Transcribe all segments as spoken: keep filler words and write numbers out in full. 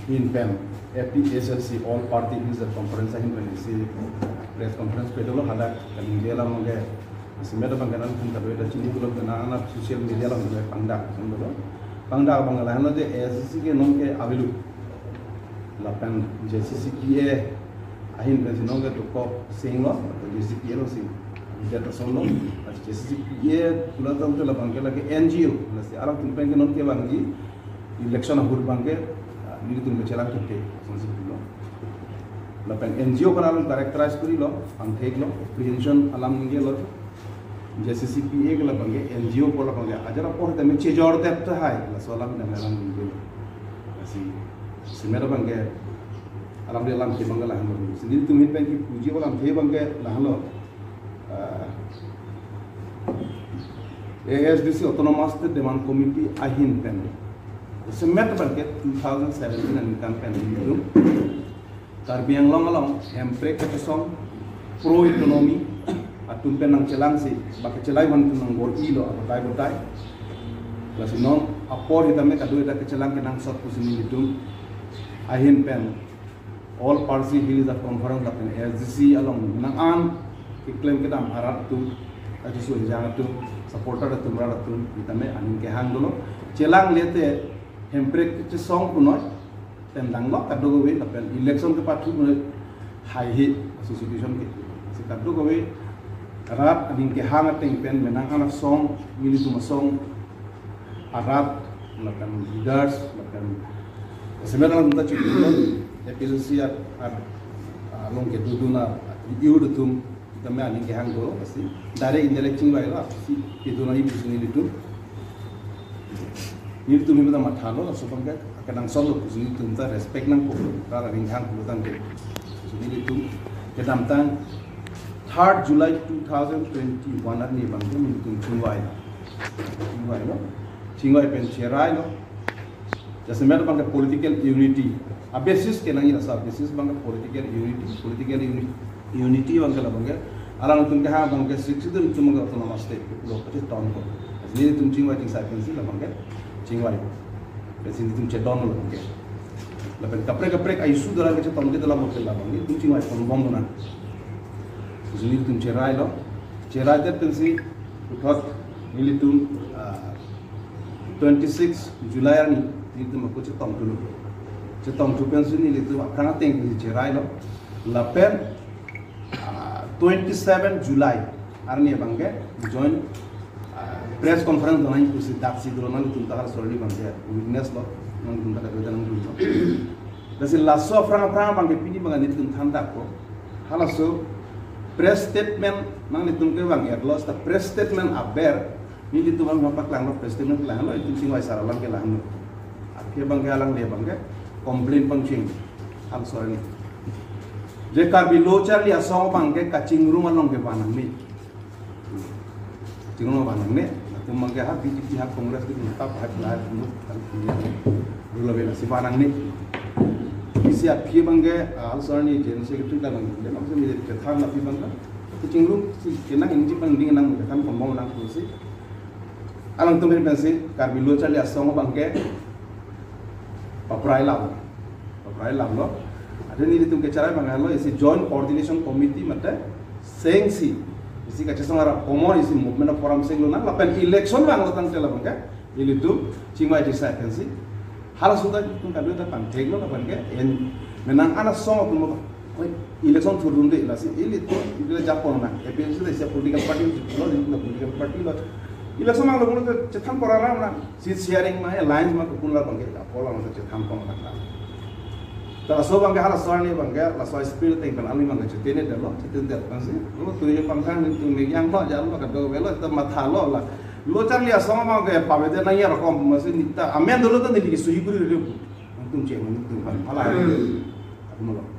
Ahin pen A P H L C, All Party Hills Conference ahin pen isi press conference pado lo, hadak kaningje alam ke, isi media abang ke nangtum kadokave ta chini pulo, nangtum social media along pangdak, pangdak abang lahenlo je A S D C ke non ke avelo. Lapen J C C P A ahin pensi non ke dokok sing lo, J C C P A alongsi. Dia ta solo, J C C P A pulo tangte labang ke lake N G O, lasi alangtum pen ke non kevangji election ahut abang ke, ah, nelitum kechelang thekthek, sonsi pulo. Lapen N G O aphan along characterize korilo, pangthek lo, prevention alam ningje lo. J C C P A ke labang ke N G O apor labang ke, ajat apor tame chejor det tahai, laso alam nang alam ningje lo. Lasi, isi media abang ke, alam de alam ke abang ke lahenlo. Si nelitum ahin pen kipuji alamthe abang ke lahenlo. Ah, A S D C Autonomous State Demand Committee ahin pen. Isi media abang ke two thousand seventeen aningkan pen nelitum Karbi Anglong along hemprek kachesong pro economy atum pen nangchelangsi, ba kachelai atum nangbor-ilo abatai batai. Lasi non apor sitame kadokave ta kachelang kenangsot pusi nelitum ahin pen All Parsi Hill Reserve Conference lapen A S D C along nang an keklem kedam arat atum, aji su hejang atum, supporter atum, rat atum, sitame aning kehang dolo. Chelangle te hemprek kachesong punoi pen danglo kadokave, lapen election kepathu punoi haihe, si situation ke. Si kadokave rat aning kehang ateng pen menang an asong, nelitum asong arat, lapen leaders, lapen isi media along ta chiklo, A P H L C at, at, along kedodun a-youth atum, sitame aning kehang do, lasi direct indirect chingvailo, si kedodun a-youth atum nelitum. Nelitum ahin ta mathalo, laso abang ke kenangsotlo pusi nelitum ta respect nangpo, rat aning kehang pulo tangte. So nelitum kedamtang third July two thousand twenty-one arni abang ke nelitum chingvai. Chingvailo. Chingvai pen cherailo. Jasemet abang ke political unity. A-basis ke nangji, laso a-basis abang ke political unity. Political uni-, unity abang ke labang ke, alangtum kehang abang ke, Sixth Schedule atum abang ke autonomous state lo, kacheton ko. Lasi nelitum chingvai chingsai pensi labang ke chingvai. Pensi nelitum chedon lo abang ke. Lapen kaprek kaprek a-issue dolang kachetongke dolang hotel labang ke nelitum chingvai ponbom dona. Lasi nelitum cherailo. Cherai det pensi puthot nelitum, ah, twenty-six July arni nelitum ako chetongthulo. Chetongthu pensi nelitum aphrang ateng pensi cherailo. Lapen, ah, twenty-seven July arni abang ke joint, ah, press conference donai pusi daksi dolo, nangtum ta halaso arni abang ke witness lo, nangtum ta kadokave ta nangdunlo. Lasi laso aphrang aphrang abang ke pini abang nelitum thandakpo. Halaso press statement nanglitum kevang-etlo, seta press statement aber nelitum abang paklanglo, press statement paklanglo, itum chingvai sar alam ke lahenlo. Aphi abang ke alangle abang ke complain pangcheng. Halaso arni. Je Karbi Lo Charli Asong abang ke kachingrum along ke vanangne. Kachingrum vanangne. Latum abang ke ha B J P ha Congress ke neta pahat lahai punu. Rula bela si vanangne. Isi aphi abang ke, ah, halaso arni General Secretary ta abang ke, maksud ni chethan aphi abang ke. Kachingrum si kenang inji pangding nang chethan kombong nang pusi. Alangtum ahin pensi Karbi Lo Charli Asong abang ke paprai lam. Paprai lamlo. Ante nelitum kecherai abang lo, isi Joint Coordination Committee mate sengsi, isi kachesong arat komor isi movement a-forum senglo nang, lapen election vanglo tangte labang ke nelitum chingvai chingsai pensi. Halaso ta nelitum kadokave ta pangtheklo labang ke, en menang an asong atum lo. Oi, election thurdunde, lasi ilitum, ilitum japon nang. A P H L C ta isi political party lo, ilitum political party lo. Election nanglo pulote chethan pora ram nang. Seat sharing ma, alliance ma, kopilo abang ke, apor abang ta chethan pon nang. Ta laso abang ke, halaso arni abang ke, laso spirit ateng pen aling abang ke chetene detlo, chetene det pensi. Lo tu ye pangthang nelitum megyang lo, jalo kadokave lo, ta mathalo la. Lo Charli Asong abang ke pavete nangji arokom, masi neta amen dolo ta neli kesuhi kuri ri. Nangtum che, nangtum pan, hala. Arum along.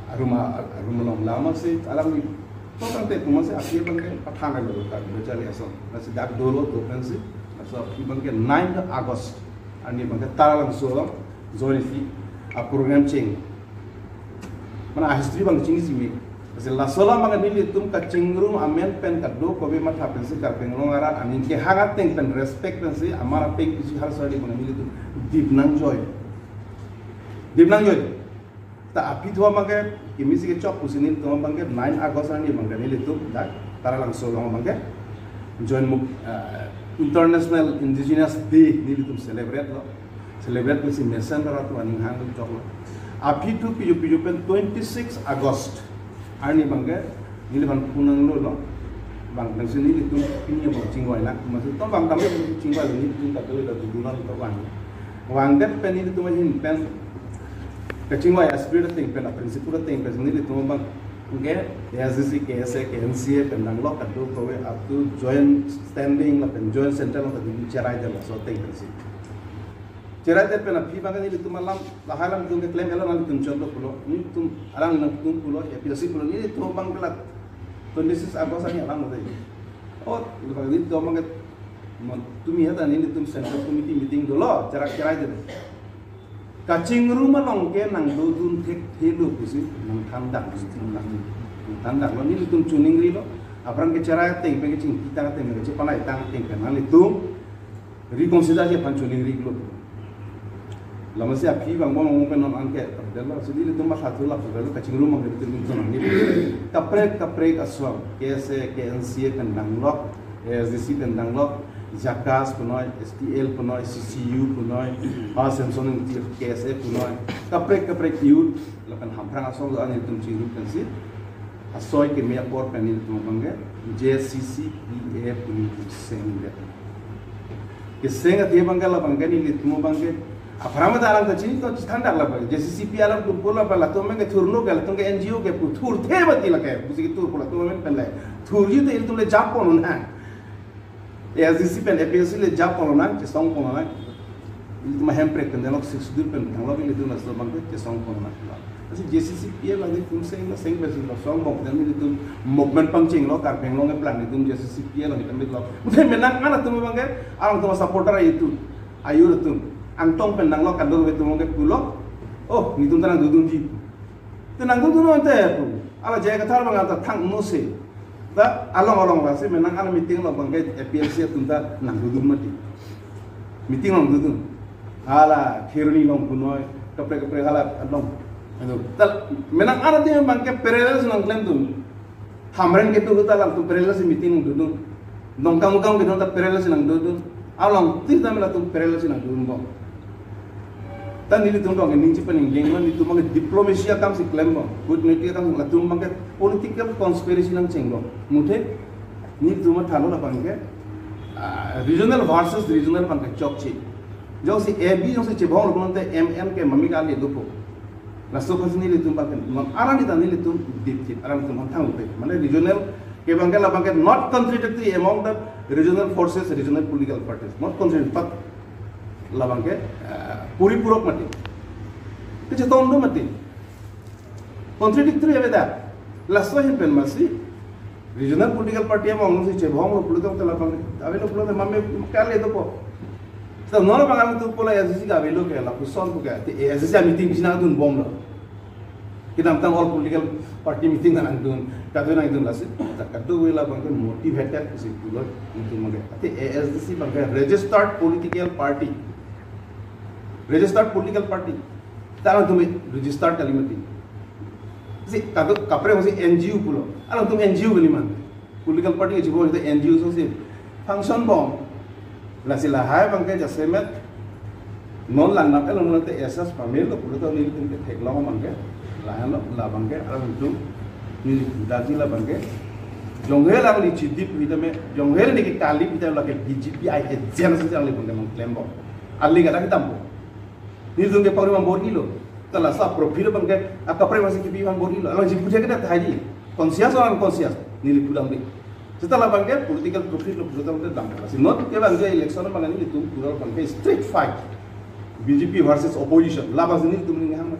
Arum a-, arum along lama si alam ni. To tangte kuma si aphi abang ke pathang lo ka, Lo Charli Asong. Lasi dak dolo do pensi. Laso aphi abang ke ninth August arni abang ke Taralangso along join isi a-program cheng. Mane a-history abang chingsi me. Lasi laso alam abang nelitum kachingrum amen pen kadokave matha pensi Karbi Anglong arat aning kehang ateng pen respect pensi amar apeng pusi halaso arni abang nelitum dip nangjoin. Dimnang joi. Ta aphi thu abangke, kimi si kechok pusi nelitum abangke nine August arni abangke nelitum dak Taralangso along abangke Joint Mo-, eh, International Indigenous Day nelitum celebrate lo. Celebrate pusi mesen ratu aning hang choklo. Aphi thu piju piju pen twenty-six August arni abangke neli bang punang lo lo. Bang nang sini nelitum pini abang chingvai nak, maksud to bang kami chingvai nelitum tak kali tak dudunan to bang. Vangdet pen nelitum ahin pen kachingvai aspirit ateng pen, a principle ateng pen nelitum abangke A I C C, K S A, K N C A pen nanglok kado kave up to joint standing lapen joint center lo kado cherai de laso ateng pensi. Cherai det pen aphi abangke nelitum alam, lahai alam nelitum keklem elo nelitum chot lo pulo, nelitum arang nangtum pulo, A P H L C pulo, nelitum abangke la twenty-six August arni alam lo dei. Oh, nelitum abangke, mo, tumi hata nelitum central committee meeting dolo, cherai cherai det. Kachingrum along ke nangdodun thekthe lo pusi nangthan dak, nangthan dak lo, nelitum choningrilo, aphrang kecherai ateng pen kachingki tang ateng pen kachepanai tang ateng pen nelitum reconsider ji aphan choningri lo. Lama si aphi bang bang bang pen non anke delo si nelitum matha thu lap delo kachingrum abang nelitum nangji. Kaprek kaprek asong, K S A, K N C A pen nanglok, A S D C pen nanglok, JACAS punoi, S T L punoi, C C U punoi, ah, Samson K S A punoi, kaprek kaprek youth, lapen Hamprang asong lo nelitum chingrum pensi asoi keme apor pen nelitum abangke J C C P A pu nelitum seng det. Keseng athe abangke labangke nelitum abangke aphrang ta alam ta chini to chethan dak labang J C C P A alam tum pu labang latum ke thurno ke latum ke N G O ke pu thurthe mati lake, pusi kethur pu latum pen le thurji te nelitum le japon un hang. A S D C pen A P H L C le japon un hang, chesongpon un hang. Nelitum Hemprek pen delok Sixth Schedule pen thanglok nelitum laso abangke chesongpon un hang. Lasi J C C P A lo nelitum seng lo, seng pensi lo, songbong pen nelitum movement pangcheng lo, Karbi Anglong ke plan nelitum J C C P A lo nelitum lo. Muthe menang ana atum abangke alangtum asupporter ayu atum, ayu atum. Angtong pen nanglok kado atum abangke pulo. Oh, nelitum ta nangdodunji. Te nangdodun ante pu. Ala J I Kathar abang ta thang no se. Ta along along lasi menang ana meeting along abangke A P H L C atum ta nangdodun mati. Meeting along dodun. Hala Kheroni along punoi, kaprek kaprek hala along. Aduh, ta menang ana atum abangke parallel si nangklemdun. Hamren kedo ta alangtum parallel si meeting dodun. Nongkang ukang kedo ta parallel si nangdodun. Along tir ta latum parallel si nangdodun bom. Ta nelitum dong ning chepaningdeng lo, nelitum abangke diplomacy akam si klem bom. Kutniti akam latum abangke political conspiracy nangcheng bom. Muthe nelitum matha lo labangke, ah, regional versus regional abangke chokche. Jongsi A B jongsi chebong lo pulote M N ke mami kali dopo. Laso aphansi nelitum abangke non arani ta nelitum dipchit, aranitum thang upe. Mane regional ke abangke labangke not contradictory among the regional forces, regional political parties. Not contradictory, but labangke, eh, puripurok mati. Kechetong do mati. Contradictory ave da. Laso ahin pen masi regional political party among si chebong lo pulote labang ave lo pulote mami kali dopo. So non abang atum pu la A S D C ke ave lo ke lapuson pu ke. Te A S D C meeting si nangdun bom lo. Kedamtang all political party meeting nangdun, kado nangdun lasi. Ta kadokave labangke motivated si pulo nelitum abangke. Te A S D C abangke registered political party. Registered political party. Ta alangtum registered kali mati. Si kado kaprek si N G O pulo. Alangtum N G O kali ma. Political party kechebong te N G O ason si function bom. Lasi lahai abangke jasemet non lang nap elong te S S pamir lo pulo to nelitum ketheklong abangke. Lahai lo labangke alangtum neli daji labangke. Jonghe alangli chidip pu tame, jonghe neli ke kali pu tame lake B J P I agent si alangli abangke nangklem bom. Ali gada kitam bom. Nelitum ke pangri abang bor-ilo. Ta laso profit abangke akaprek masi kipi abang bor-ilo. Alangli puja kita thaji. Conscious or unconscious, neli pudam de. Seta labangke political profit lo pulo tame dam. Si not ke abangke election abang nelitum pura abangke straight fight. B J P versus opposition. Labangsi nelitum ning hang.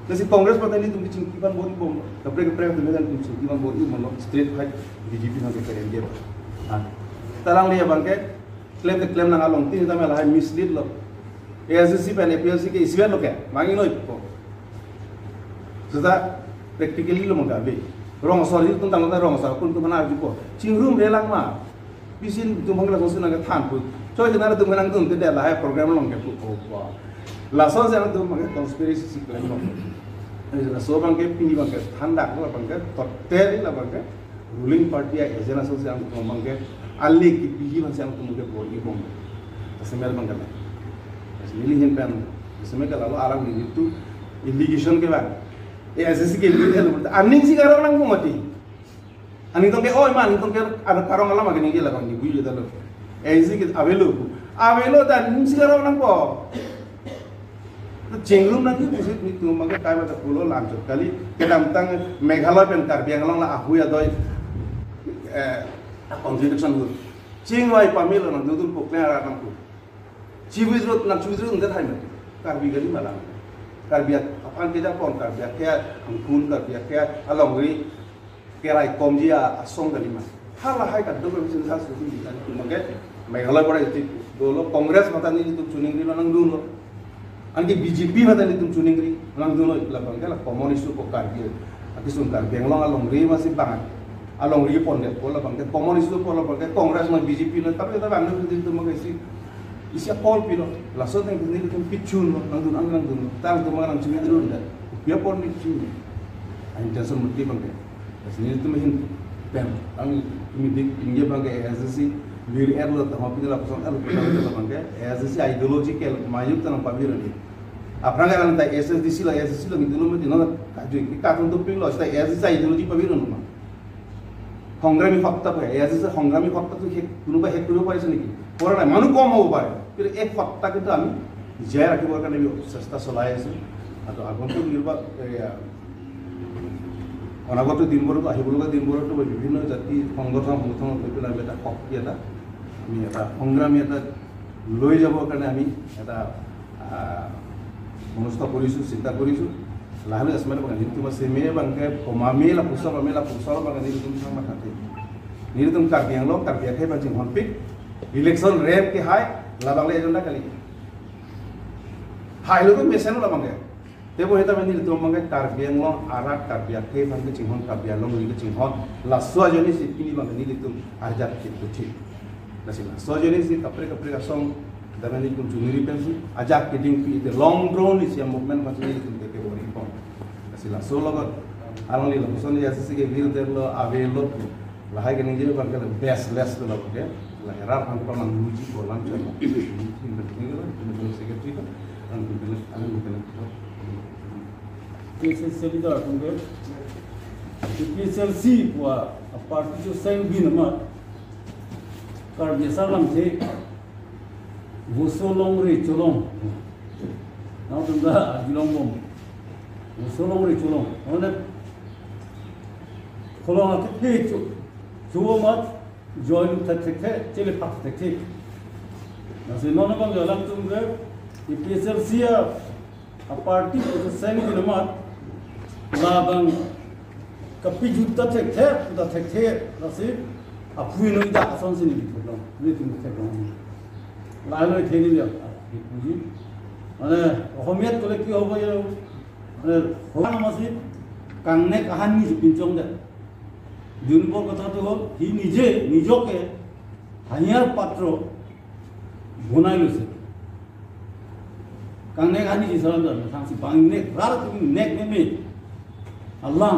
Lasi Congress party nelitum kechingki abang bor-i bom. Kaprek kaprek atum nelitum kechingki abang bor-i bom. Straight fight B J P abangke keren dia. Ah. Ta alangli abangke klem te klem nang along tin tame lahai mislead lo. A S D C pen A P H L C ke isivet lo ke, mangi noi ko. Seta practically lo mangga be. Rong asor ji tum tang ta rong asor kun tum mana arju ko. Chingrum relang ma. Bisin tum hangla songsi nangkethan pu. Choi jena tum nangdun te de lahai program along ke pu ko. Lason si alangtum abangke conspiracy si klem lo. Laso abangke pini abangke thandak lo abangke totally la abangke ruling party a agenda lason si alangtum abangke ale kipihi abang si alangtum abangke bor-i bom. Laso mel abangke le. Laso neli ahin pen, laso mel ke lalo alang nelitum allegation ke abang. AICC ke leader lo, aning si karong nangpo mati. Aning tong ke, oi ma, aning tong ke, ada karong alam ake ningje labang ni bui jatalo. AICC ke avelo. Avelo ta aning si karong nangpo. Chengrum nangji pusi nelitum abangke kai mata pulo lamchot kali. Kedamtang Meghalaya pen Karbi Anglong la ahui adoi, eh, contradiction hu. Chingvai pamelo nang dudun pokle ara nangpo. Chiwidrot nang chiwidrot nang thai mati. Karbi kali ma lang. Karbi ak-, aphan kejapon, Karbi akhei angkun, Karbi akhei alongri, keraikomji a-, asong kali ma. Halahai kadokave si sa susi di kan. Abangke Meghalaya pora iti dolo Congress mate nelitum chuning rilo nangdunlo. Anke BJP mate nelitum chuning ri nangdunlo, labangke la common issue ko Karbi. Akisung Karbi Anglong alongri masi bang. Alongri pondet ko labangke common issue ko labangke Congress ma BJP lo, tapi ta bang nelitum abangke isi, isi a-call pilo. Laso ateng nelitum pichun lo, nangdun ang nangdunlo. Tangtum abang nang chini dun da. Pia pon ni chini. Intention mati abangke. Laso nelitum ahin pen, ang nelitum ningje abangke AICC, lir er lo, tama pini lapuson er lo, pini labangke, AICC ideology ke mayuk ta nangpavir ni. Aphrang ke alangta ASDC lo, AICC lo, nelitum lo mati, no, kaju, ki katun tu ping lo, seta AICC ideology pavir no ma. Hongrami fakta pa, AICC hongrami fakta tu hek, kunuba hek kunuba isi niki. Pora nai, manu kom hobo pare. Phir ek fakta ke to ami jai rakhibo karne bhi chesta cholai ase. Ato agontuk nirba-, eh, অনাগত দিনবোৰত, আহিবলগা দিনবোৰতো বিভিন্ন জাতি সংগঠন, সংগঠন লৈ পেলাই আমি এটা শক্তি এটা, আমি এটা সংগ্ৰামী এটা লৈ যাবৰ কাৰণে আমি এটা, আহ, মনস্থ কৰিছোঁ, চিন্তা কৰিছোঁ। Lalu asmar bang nelitum masi me bangke pemamela pusar, pamela pusar bang nelitum sama thate. Nelitum Karbi Anglong, Karbi akhei bang chinghonpik. Election rem ke hai, labang le agenda kali. Hai lo tu mesen labang ke. Tebo heta nelitum abangke Karbi Anglong arat Karbi akhei aphan kechinghon, Karbi Anglong ri kechinghon. Laso ajoine si pini abang nelitum ajat keputhit. Lasi laso ajoine si kaprek kaprek asong dam nelitum chuniri pensi ajat kedingpi ite long drawn isi a-movement aphan nelitum ke bor-i pon. Lasi laso logot alangli lapuson AICC ke vir der lo, ave lo. Lahai ke ningje abangke la baseless lo abangke. La era aphan pamang muji kolam chama. Ini penting lo, ini secretary lo. Ang penting, ang penting. APHLC leader atum ke, APHLC pu a-party choseng bin amat Karbi asar lamthe Voso longri cholong. Nangtum ta arjulong bom. Voso longri cholong. Mane kolong akethi cho, cho amat join thek thekthe, chele phak thekthe. Lasi non abang alangtum ke APHLC a-party choseng bin amat labang kapijut ta thekthe, ta thekthe, lasi aphui noi ta asonsi neli theklong, nelitum theklong. Lahai lo theni ya, ipuji. Mane, Ohomiyat kole ki hobo ya, mane, hola masi, kangnek ahan ni si pinchong de. দুই নম্বর কথা তো হ'ল, সি নিজে নিজকে হাঁহিয়াৰ পাত্ৰ বনাই লৈছে। Kangnek ahan ni si salam dan, thangsi bang nek, rat atum nek meme. Alam,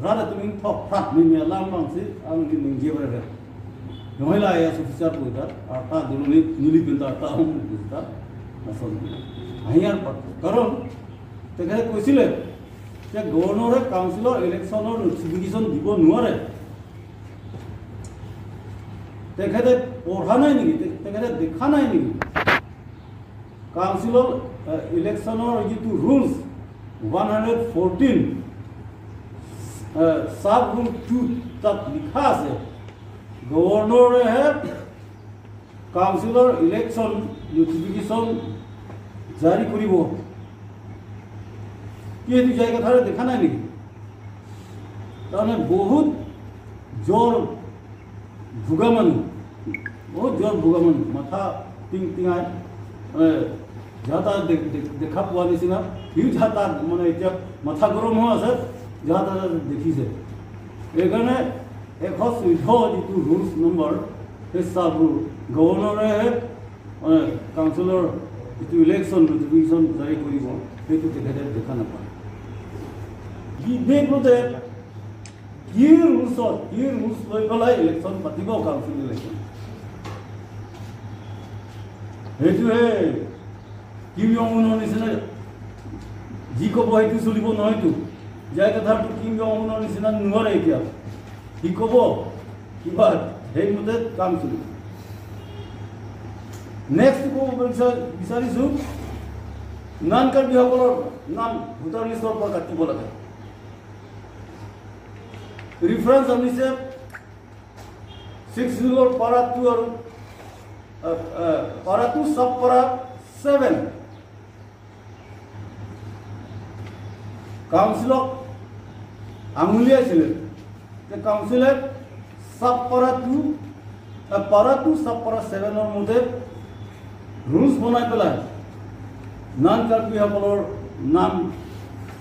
rat atum ingthok phrat meme alam bangsi, ang di ningje bere. Nohoi la ya sufisar pu ta, arta dulu ni, nuli pinta arta hum pu ta, lason. Haingar pat. Karon, তেখেতে কৈছিলে যে গভৰ্ণৰে কাউন্সিলৰ ইলেকশ্যনৰ নটিফিকেশ্যন দিব নোৱাৰে। তেখেতে পঢ়া নাই নেকি? তে-, তেখেতে দেখা নাই নেকি? কাউন্সিলৰ, এ, ইলেকশ্যনৰ যিটো ৰুলছ ওৱান হাণ্ড্ৰেড ফৰ্টিন, এ, ছাব ৰুল টু, তাত লিখা আছে, গভৰ্ণৰেহে কাউন্সিলৰ ইলেকশ্যন নটিফিকেশ্যন জাৰি কৰিব। কি এইটো জাৰি কথাৰে দেখা নাই নেকি? তাৰমানে বহুত জ্বৰ ভোগা মানুহ, বহুত জ্বৰ ভোগা মানুহ, মাথা টিং টিঙাই, মানে, যাহা তাহা দে-, দে-, দেখা পোৱা নিচিনা, সিও যাহা তাহা, মানে, এতিয়া মাথা গৰম হৈ আছে, যাহা তাহা দেখিছে। সেইকাৰণে এশ চৈধ্য যিটো ৰুলছ নম্বৰ, সেই ছাব ৰুল গভৰ্ণৰে, মানে, কাউন্সিলৰ যিটো ইলেকশ্যন নটিফিকেশ্যন জাৰি কৰিব, সেইটো তেখেতে দেখা নাপায়। কি দেশ বোলে, কি ৰুলছত, কি ৰুলছ লৈ পেলাই ইলেকশ্যন পাতিব, কাউন্সিল ইলেকশ্যন? সেইটোহে কিম জং উনৰ নিচিনা যি ক'ব সেইটো চলিব নহয়তো। জাইকাথাৰতো কিম জং উনৰ নিচিনা নোৱাৰে এতিয়া। সি ক'ব কিবা, সেইমতে কাম চলিব। নেক্সট ক'ব বিচাৰ-, বিচাৰিছো, নন কাৰ্বিসকলৰ নাম ভোটাৰ লিষ্টৰ পৰা কাটিব লাগে। ৰেফাৰেন্স আনিছে ছিক্স শ্বিডিউলৰ পাৰা টু আৰু, আহ, আহ, পাৰা টু চাব পাৰা ছেভেন। কাউন্সিলক আঙুলিয়াইছিলে যে কাউন্সিলে চাব পাৰা টু, আহ, পাৰা টু চাব পাৰা ছেভেনৰ মতে ৰুলছ বনাই পেলাই নন কাৰ্বিসকলৰ নাম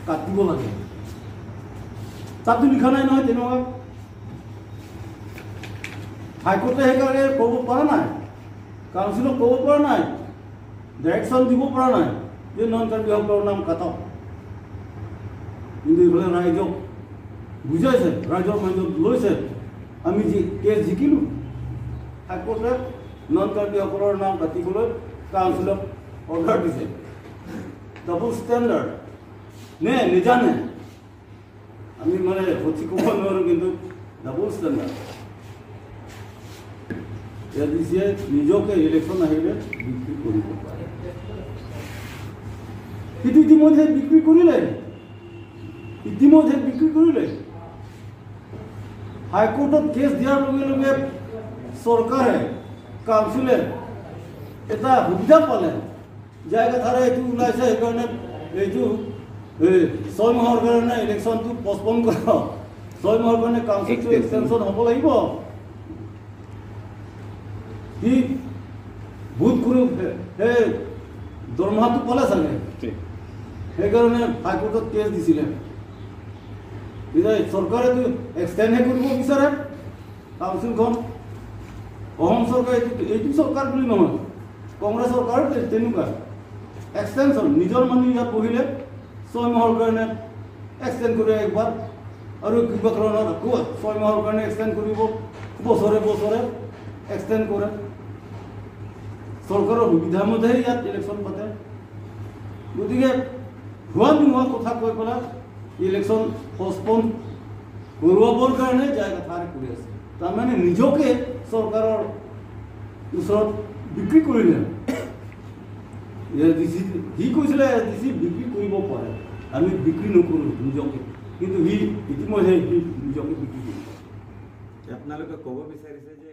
কাটিব লাগে। তাতো লিখা নাই নহয় তেনেকুৱা। হাইকোৰ্টে সেইকাৰণে ক'ব পৰা নাই, কাউন্সিলক ক'ব পৰা নাই, ডাইৰেকশ্যন দিব পৰা নাই যে নন কাৰ্বিসকলৰ নাম কাটক। কিন্তু এইফালে ৰাইজক বুজাইছে, ৰাইজৰ মাজত লৈছে, আমি যি কেছ জিকিলো, হাইকোৰ্টে নন কাৰ্বিসকলৰ নাম কাটিবলৈ কাউন্সিলক অৰ্ডাৰ দিছে। ডাবল ষ্টেণ্ডাৰ্ড নে নেজানে? আমি মানে সঠিক ক'ব নোৱাৰো, কিন্তু ডাবল ষ্টেণ্ডাৰ্ড। এ ডি চিয়ে নিজকে ইলেকশ্যন আহিলে বিক্ৰী কৰিব পাৰে। কিন্তু ইতিমধ্যে বিক্ৰী কৰিলে, ইতিমধ্যে বিক্ৰী কৰিলে। হাইকোৰ্টত কেছ দিয়াৰ লগে লগে চৰকাৰে, কাউন্সিলে এটা সুবিধা পালে। জাইকাথাৰে এইটো ওলাইছে, সেইকাৰণে এইটো, এই, ছয় মাহৰ কাৰণে ইলেকশ্যনটো পষ্টপন কৰা, ছয় মাহৰ কাৰণে কাউন্সিলটো এক্সটেনশ্যন। এক্সটেনশ্যন হ'ব লাগিব। সি ভোট কৰোঁ, সেই দৰমহাটো পালে চাগে, ঠিক। সেইকাৰণে হাইকোৰ্টত কেছ দিছিলে। এতিয়া চৰকাৰেতো এক্সটেণ্ডহে কৰিব বিচাৰে। কাউন্সিলখন অসম চৰকাৰে এইটো, এইটো চৰকাৰ বুলি নহয়, কংগ্ৰেছ চৰকাৰ তে-, তেনেকুৱা। এক্সটেনশ্যন, নিজৰ মানুহ ইয়াত বহিলে ছয় মাহৰ কাৰণে এক্সটেণ্ড কৰে একবাৰ, আৰু কিবা কাৰণত আকৌ ছয় মাহৰ কাৰণে এক্সটেণ্ড কৰিব বছৰে বছৰে এক্সটেণ্ড কৰে। চৰকাৰৰ সুবিধা মতেহে ইয়াত ইলেকশ্যন পাতে। গতিকে হোৱা নোহোৱা কথা কৈ পেলাই ইলেকশ্যন পষ্টপন কৰোৱাবৰ কাৰণে জাইকাথাৰে কৰি আছে। তাৰমানে নিজকে চৰকাৰৰ ওচৰত বিক্ৰী কৰিলে। এ ডি চি, সি কৈছিলে এ ডি চি বিক্ৰী কৰিব পাৰে, আমি বিক্ৰী নকৰোঁ নিজকে, কিন্তু সি ইতিমধ্যে সি নিজকে বিক্ৰী কৰিলে। আপোনালোকে ক'ব বিচাৰিছে যে